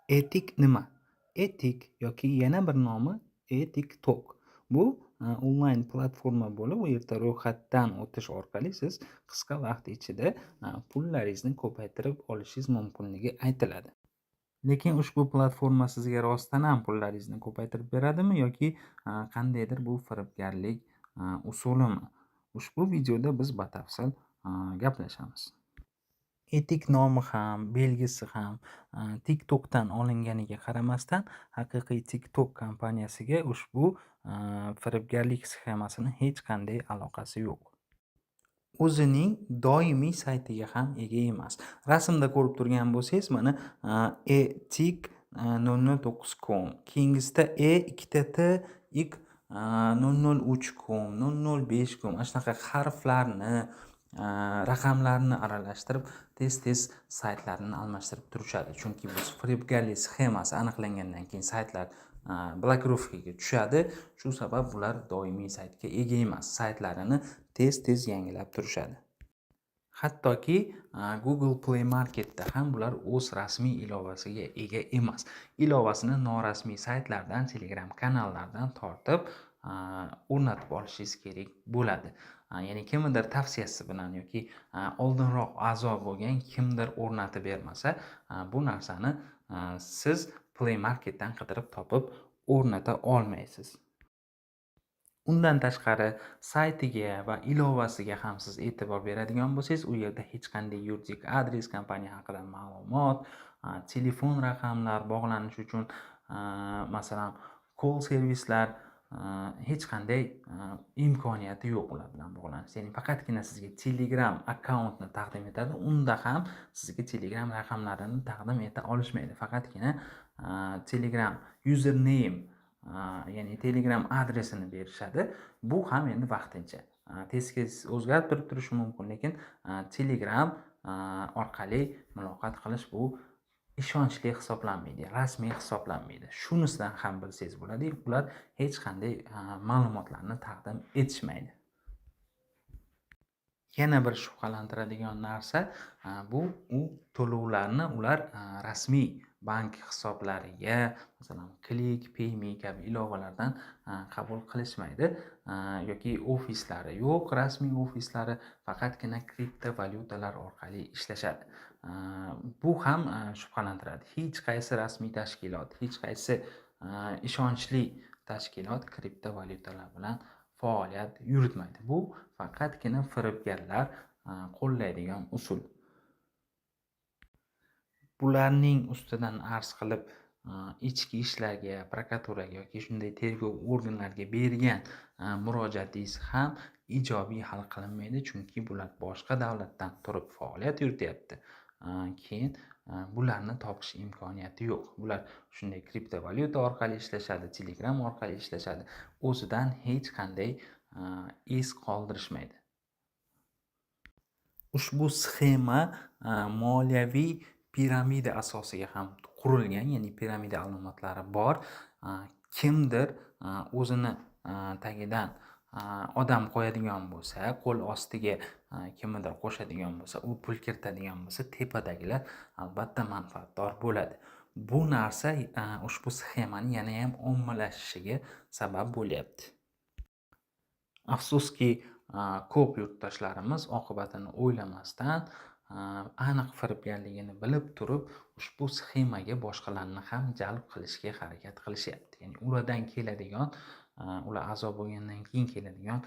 Etik nima? Etik yoki yana bir nomi eTikTok. Bu onlayn platforma bo'lib, u yerda ro'yxatdan o'tish orqali siz qisqa vaqt ichida pullaringizni ko'paytirib olishingiz mumkinligi aytiladi. Lekin ushbu platforma sizga rostdan ham pullaringizni ko'paytirib beradimi yoki qandaydir bu firibgarlik usulimi? Ushbu videoda biz batafsil gaplashamiz. Etik nomi ham, belgisi ham TikTokdan olinganiga qaramasdan, haqiqiy TikTok kompaniyasiga ushbu firibgarlik sxemasini hech qanday aloqasi yo'q. O'zining doimiy saytiga ham ega emas. Rasmda ko'rib turgan bo'lsangiz, mana etik 009 com, keyingisida e ikkita t ik 003 com, 005 com, ana shunaqa harflarni, raqamlarni aralashtirib, tez-tez saytlarini almashtirib turishadi. Chunki bu firibgarlik sxemasi aniqlangandan keyin saytlar блокировка ga tushadi. Shu sabab ular doimiy saytga ega emas. Saytlarini tez-tez yangilab turishadi. Hattoki Google Play Marketda ham bular o'z rasmiy ilovasiga ega emas. Ilovasini norasmiy saytlardan, Telegram kanallardan tortib o'rnatib olishingiz kerak bo'ladi. Ya'ni kimnidir tavsiyasi bilan yoki oldinroq a'zo bo'lgan kimdir o'rnatib bermasa, bu narsani siz Play Marketdan qidirib topib o'rnata olmaysiz. Undan tashqari, saytiga va ilovasiga ham siz e'tibor beradigan bo'lsangiz, u yerda hech qanday yuridik adres, kompaniya haqida ma'lumot, telefon raqamlar bog'lanish uchun, masalan, call servislar, hech qanday imkoniyati yo'q ular bilan bog'lanish. Ya'ni faqatgina sizga Telegram akkauntni taqdim etadi. Unda ham sizga Telegram raqamlarini taqdim eta olishmaydi. Faqatgina Telegram username, ya'ni Telegram adresini berishadi. Bu ham endi vaqtincha. Tez-tez o'zgarib turib turishi mumkin, lekin Telegram orqali muloqot qilish bu ishonchli hisoblanmaydi, rasmiy hisoblanmaydi. Shunisidan ham bilsangiz bo'ladi, ular hech qanday ma'lumotlarni taqdim etishmaydi. Yana bir shubhalantiradigan narsa bu u to'lovlarni ular rasmiy bank hisoblariga, masalan, Click, Payme kabi ilovalardan qabul qilishmaydi yoki ofislari yo'q, rasmiy ofislari, faqatgina kriptovalyutalar orqali ishlashadi. Bu ham shubhalantiradi. Hech qaysi rasmiy tashkilot, hech qaysi ishonchli tashkilot kriptovalyutalar bilan faoliyat yuritmaydi. Bu faqatgina firibgarlar qo'llaydigan usul. Bularning ustidan arz qilib, ichki ishlarga, prokuraturaga yoki shunday tergov organlariga bergan murojaatingiz ham ijobiy hal qilinmaydi, chunki bular boshqa davlatdan turib faoliyat yurityapti. Keyin bularni topish imkoniyati yo'q. Bular shunday kriptovalyuta orqali ishlashadi, Telegram orqali ishlashadi. O'zidan hech qanday iz qoldirishmaydi. Ushbu sxema moliyaviy piramida asosiga ham qurilgan, ya'ni piramida alomatlari bor. Kimdir o'zini tagidan odam qo'yadigan bo'lsa, qo'l ostiga kimnidir qo'shadigan bo'lsa, u pul kiritadigan bo'lsa, tepadagilar albatta manfaatdor bo'ladi. Bu narsa ushbu sxemani yanayam ommalashishiga sabab bo'lyapti. Afsuski, ko'p yurtdoshlarimiz oqibatini o'ylamasdan, aniq firibgarligini bilib turib, ushbu sxemaga boshqalarni ham jalb qilishga harakat qilishyapti. Ya'ni ulardan keladigan, ular a'zo bo'lgandan keyin keladigan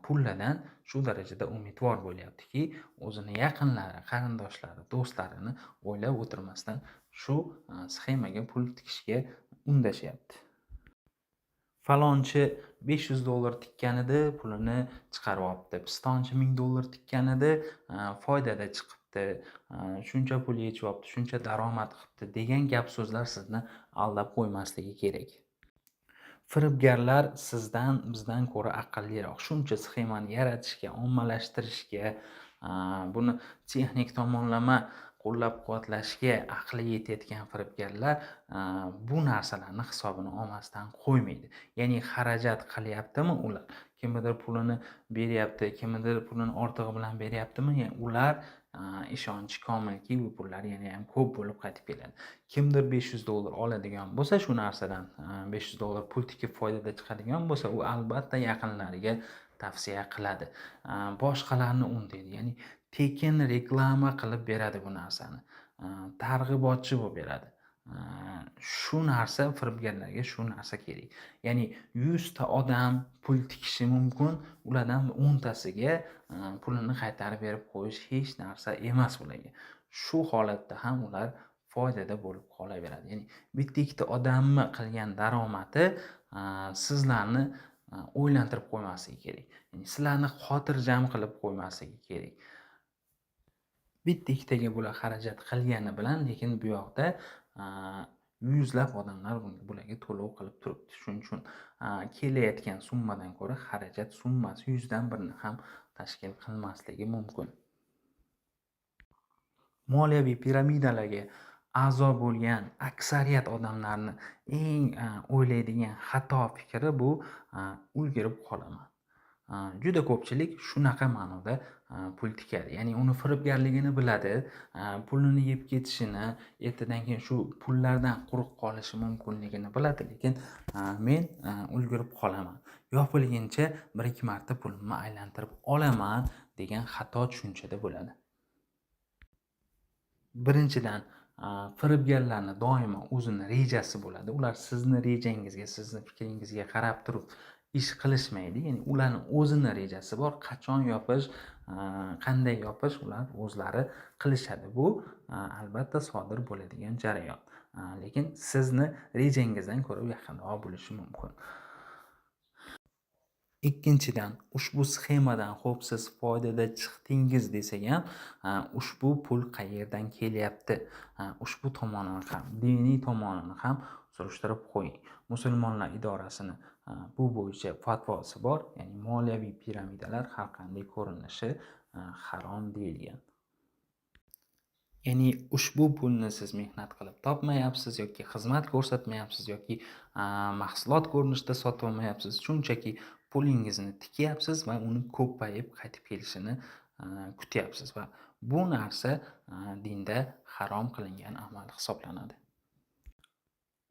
pullardan shu darajada umidvor bo'lyaptiki, o'zini yaqinlari, qarindoshlari, do'stlarini o'ylab o'tirmasdan shu sxemaga pul tikishga undashyapti. Falonchi $500 tikkan edi, pulini chiqarib olibdi. Pistonchi $1000 tikkan edi, foydada chiqibdi, shuncha pul yechib olibdi, shuncha daromad qilibdi degan gap so'zlar sizni aldab qo'ymasligi kerak. Firibgarlar sizdan, bizdan ko'ra aqlliroq. Shuncha sxemani yaratishga, ommalashtirishga, buni texnik tomonlama qo'llab-quvvatlashga aqli yetayotgan firibgarlar bu narsalarni hisobini olmasdan qo'ymaydi. Ya'ni xarajat qilyaptimi ular? Kimnidir pulini beryapti, kimnidir pulini ortig'i bilan beryaptimi? Ya'ni ular Ishonchi komilki, bu pullar yana ham ko'p bo'lib qaytib keladi. Kimdir $500 oladigan bo'lsa, shu narsadan $500 pul tikib foydada chiqadigan bo'lsa, u albatta yaqinlariga tavsiya qiladi. Boshqalarni undaydi. Ya'ni tekin reklama qilib beradi bu narsani. Targ'ibotchi bo'lib beradi. Shu narsa firibgarlarga shu narsa kerak. Ya'ni 100 ta odam pul tikishi mumkin, ulardan 10 tasiga pulini qaytarib berib qo'yish hech narsa emas ularga. Shu holatda ham ular foydada bo'lib qolaveradi. Ya'ni bitta ikkita odamni qilgan daromadi sizlarni o'ylantirib qo'ymasligi kerak. Ya'ni sizlarni xotirjam qilib qo'ymasligi kerak. Bitta ikkitaga bular xarajat qilgani bilan, lekin bu yoqda yuzlab odamlar bularga to'lov qilib turibdi. Shuning uchun kelayotgan summadan ko'ra xarajat summasi 1/100 ham tashkil qilmasligi mumkin. Moliyaviy piramidalarga a'zo bo'lgan aksariyat odamlarni eng o'ylaydigan xato fikri bu ulgurib qolaman. Juda ko'pchilik shunaqa ma'noda pul tikadi. Ya'ni uni firibgarligini biladi, pulini yeb ketishini, ertadan keyin shu pullardan quruq qolishi mumkinligini biladi, lekin men ulgurib qolaman, yopilguncha 1-2 marta pulimni aylantirib olaman degan xato tushunchada bo'ladi. Birinchidan, firibgarlarni doimo o'zini rejasi bo'ladi. Ular sizni rejangizga, sizni fikringizga qarab turib ish qilishmaydi. Ya'ni ularni o'zini rejasi bor, qachon yopish, qanday yopish ular o'zlari qilishadi. Bu albatta sodir bo'ladigan jarayon. Lekin sizni rejangizdan ko'ra yaqinroq bo'lishi mumkin. Ikkinchidan, ushbu sxemadan xo'p siz foydada chiqdingiz desak ham, ushbu pul qayerdan kelyapti? Ushbu tomonini ham, diniy tomonini ham surishtirib qo'ying. Musulmonlar idorasini bu bo'yicha fatvosi bor, ya'ni moliyaviy piramidalar har qanday ko'rinishi harom deyilgan. Ya'ni ushbu pulni siz mehnat qilib topmayapsiz yoki xizmat ko'rsatmayapsiz yoki mahsulot ko'rinishida sotib olmayapsiz. Shunchaki pulingizni tikyapsiz va uni ko'payib qaytib kelishini kutyapsiz va bu narsa dinda harom qilingan amal hisoblanadi.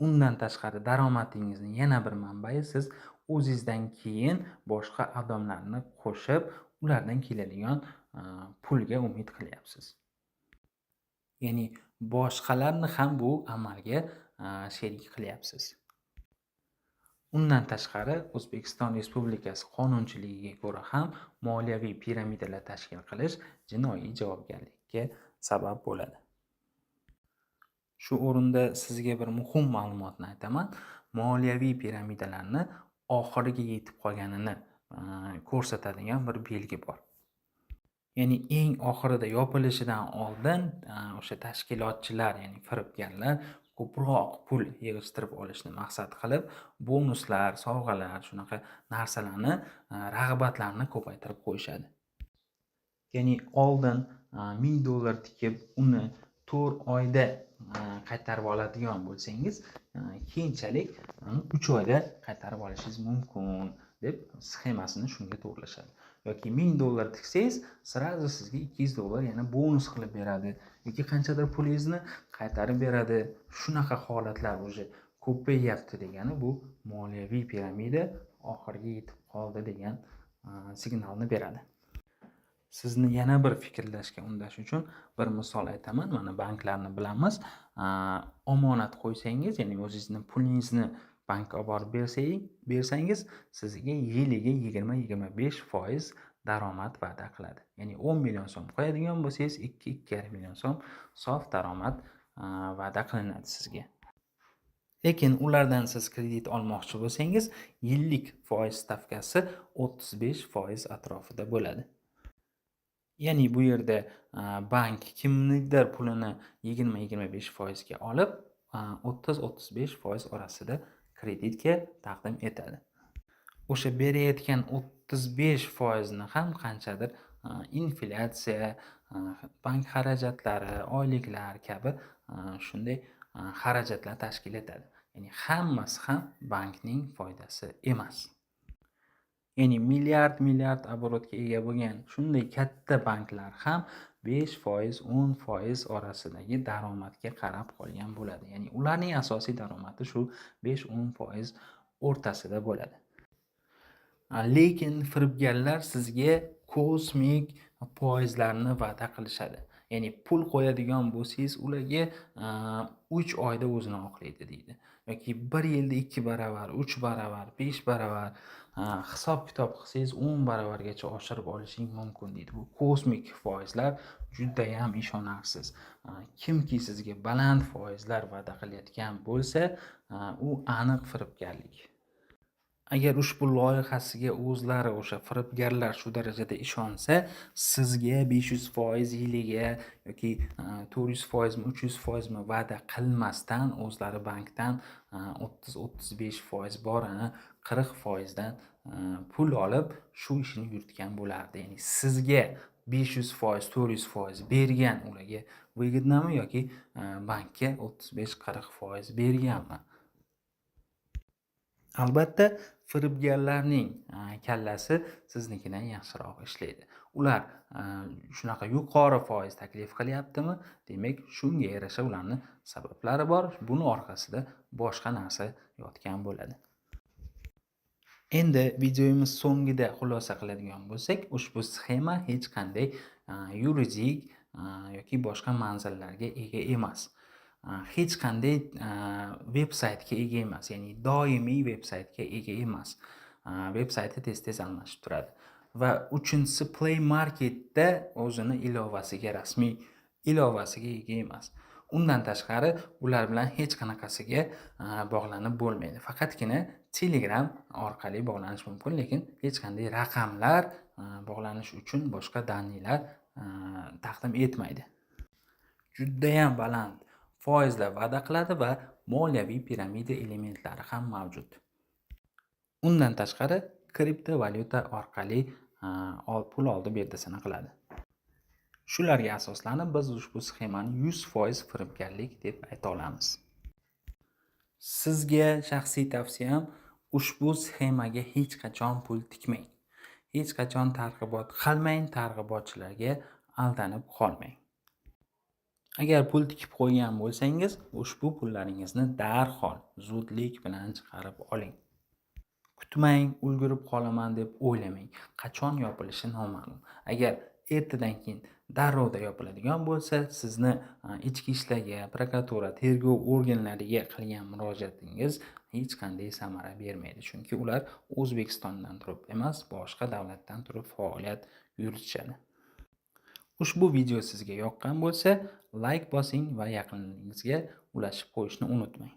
Undan tashqari daromadingizni yana bir manbai, siz o'zingizdan keyin boshqa odamlarni qo'shib, ulardan keladigan pulga umid qilyapsiz. Ya'ni boshqalarni ham bu amalga sherik qilyapsiz. Undan tashqari O'zbekiston Respublikasi qonunchiligiga ko'ra ham moliyaviy piramidalar tashkil qilish jinoiy javobgarlikka sabab bo'ladi. Shu o'rinda sizga bir muhim ma'lumotni aytaman. Moliyaviy piramidalarni oxiriga yetib qolganini ko'rsatadigan bir belgi bor. Ya'ni eng oxirida yopilishidan oldin o'sha tashkilotchilar, ya'ni firibgarlar ko'proq pul yig'ishtirib olishni maqsad qilib, bonuslar, sovg'alar, shunaqa narsalarni, rag'batlarni ko'paytirib qo'yishadi. Ya'ni oldin $1000 tikib, uni 4 oyda qaytarib oladigan bo'lsangiz, keyinchalik 3 oyda qaytarib olishingiz mumkin deb sxemasini shunga to'g'rilashadi. Yoki $1000 tiksangiz, sразу sizga $200 yana bonus qilib beradi yoki qanchadir pulingizni qaytarib beradi. Shunaqa holatlar уже ko'payyapti degani bu moliyaviy piramida oxiriga yetib qoldi degan signalni beradi. Sizni yana bir fikrlashga undash uchun bir misol aytaman. Mana banklarni bilamiz. Omonat qo'ysangiz, ya'ni o'zingizni pulingizni bankka olib borib bersangiz, sizga yiliga 20-25% daromad va'da qiladi. Ya'ni 10 million so'm qo'yadigan bo'lsangiz, 2-2,5 million so'm sof daromad va'da qilinadi sizga. Lekin ulardan siz kredit olmoqchi bo'lsangiz, yillik foiz stavkasi 35% atrofida bo'ladi. Ya'ni bu yerda bank kimnidir pulini 20-25% ga olib, 30-35% orasida kreditga taqdim etadi. O'sha berayotgan 35% ni ham qanchadir inflyatsiya, bank xarajatlari, oyliklar kabi shunday xarajatlar tashkil etadi. Ya'ni hammasi ham bankning foydasi emas. Ya'ni milliard milliard оборот ga ega bo'lgan shunday katta banklar ham 5%, 10% orasidagi daromadga qarab qolgan bo'ladi. Ya'ni ularning asosiy daromadi shu 5-10% o'rtasida bo'ladi. Lekin firibgarlar sizga kosmik foizlarni va'da qilishadi. Ya'ni pul qo'yadigan bo'lsangiz, ularga 3 oyda o'zini oqlaydi deydi. Yoki 1 yilda 2 baravar, 3 baravar, 5 baravar, hisob kitob qilsangiz 10 baravargacha oshirib olishing mumkin deydi. Bu kosmik foizlar judayam ishonarsiz. Kimki sizga baland foizlar va'da qilayotgan bo'lsa, u aniq firibgarlik. Agar ushbu loyihasiga o'zlari o'sha firibgarlar shu darajada ishonsa, sizga 500% yiliga yoki 400%mi, 300%mi va'da qilmasdan o'zlari bankdan 30-35% borini 40% dan pul olib shu ishini yuritgan bo'lardi. Ya'ni sizga 500%, 400% bergan ularga выгодно mi yoki bankka 35-40% berganmi? Albatta, firibgarlarning kallasi siznikidan yaxshiroq ishlaydi. Ular shunaqa yuqori foiz taklif qilyaptimi, demak shunga yarasha ularni sabablari bor. Buni orqasida boshqa narsa yotgan bo'ladi. Endi videomiz so'ngida xulosa qiladigan bo'lsak, ushbu sxema hech qanday yuridik yoki boshqa manzillarga ega emas. Hech qanday veb saytga ega emas, ya'ni doimiy veb saytga ega emas. Veb sayti tez-tez almashib turadi. Va uchinchisi, Play Marketda o'zini ilovasiga, rasmiy ilovasiga ega emas. Undan tashqari ular bilan hech qanaqasiga bog'lanib bo'lmaydi. Faqatgina Telegram orqali bog'lanish mumkin, lekin hech qanday raqamlar, bog'lanish uchun boshqa данный lar taqdim etmaydi. Judayam baland foizlar va'da qiladi va moliyaviy piramida elementlari ham mavjud. Undan tashqari kriptovalyuta orqali pul oldi berdisini qiladi. Shularga asoslanib biz ushbu sxemani 100% firibgarlik deb ayta olamiz. Sizga shaxsiy tavsiyam, ushbu sxemaga hech qachon pul tikmang. Hech qachon targ'ibot qilmang, targ'ibotchilarga aldanib qolmang. Agar pul tikib qo'ygan bo'lsangiz, ushbu pullaringizni darhol zudlik bilan chiqarib oling. Kutmang, ulgurib qolaman deb o'ylamang. Qachon yopilishi noma'lum. Agar ertadan keyin darrovda yopiladigan bo'lsa, sizni ichki ishlarga, prokuratura, tergov organlariga qilgan murojaatingiz hech qanday samara bermaydi. Chunki ular O'zbekistondan turib emas, boshqa davlatdan turib faoliyat yuritishadi. Ushbu video sizga yoqqan bo'lsa, layk bosing va yaqinlaringizga ulashib qo'yishni unutmang.